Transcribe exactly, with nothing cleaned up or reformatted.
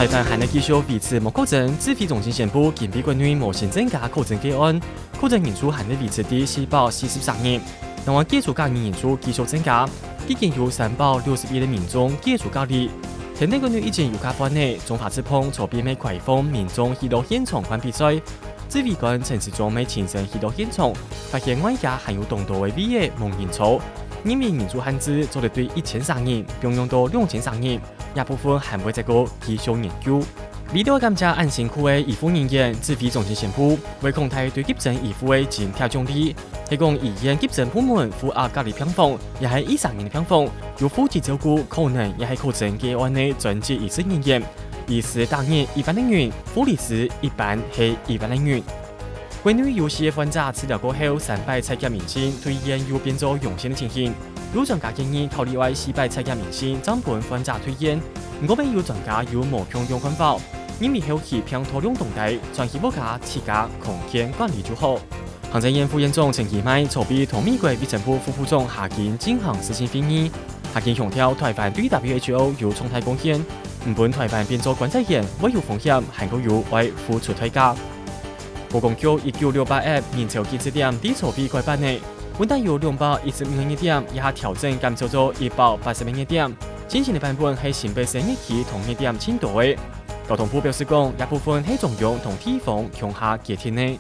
臺灣還係繼續維持無確診，指揮中心宣布，今晡國內無新增加確診個案，確診人數還係維持在四百四十三人。另外，解除隔離人數繼續增加，已經有三百六十一个民眾解除隔離。天頂國內疫情又較緩了，中華職棒昨晡也開放民眾去到現場看比賽。指揮官陳時中也親身去到現場，發現外野還有當多个位仔無人坐，因為人數限制，做得對一千儕人放用到兩千儕人。 這部分還會再過繼續研究。為著感謝恁辛苦个醫護人員，指揮中心宣布，會擴大對急診醫護个津貼獎勵，係講醫院急診部門負壓隔離病房，也係二三人个病房，有負責照顧可能也係確診個案个專職醫師人員，醫師逐日一萬零銀，護理師一般係一萬零銀。 國內有四个患者治療過後，三擺採檢陰性，退院又變做陽性个情形。有專家建議，考慮愛四擺採檢陰性，正分患者退院。毋過，也有專家有無共樣看法，認為後期病毒量當低，轉去屋下自家康健管理就好。行政院副院長陳其邁昨晡同美國衛生部副部長夏金進行視訊會議。夏金強調，臺灣對WHO有重大貢獻，毋分臺灣變做管制園，會有風險，還過有愛付出代價。 高工局一九六八F人潮禁制點在昨晡改版了，原本有兩百一十五个熱點，這下調整減少做一百八十个熱點。最新个版本係新北市熱區同熱點盡多个。交通部表示講，這部分係中央同地方共下決定个。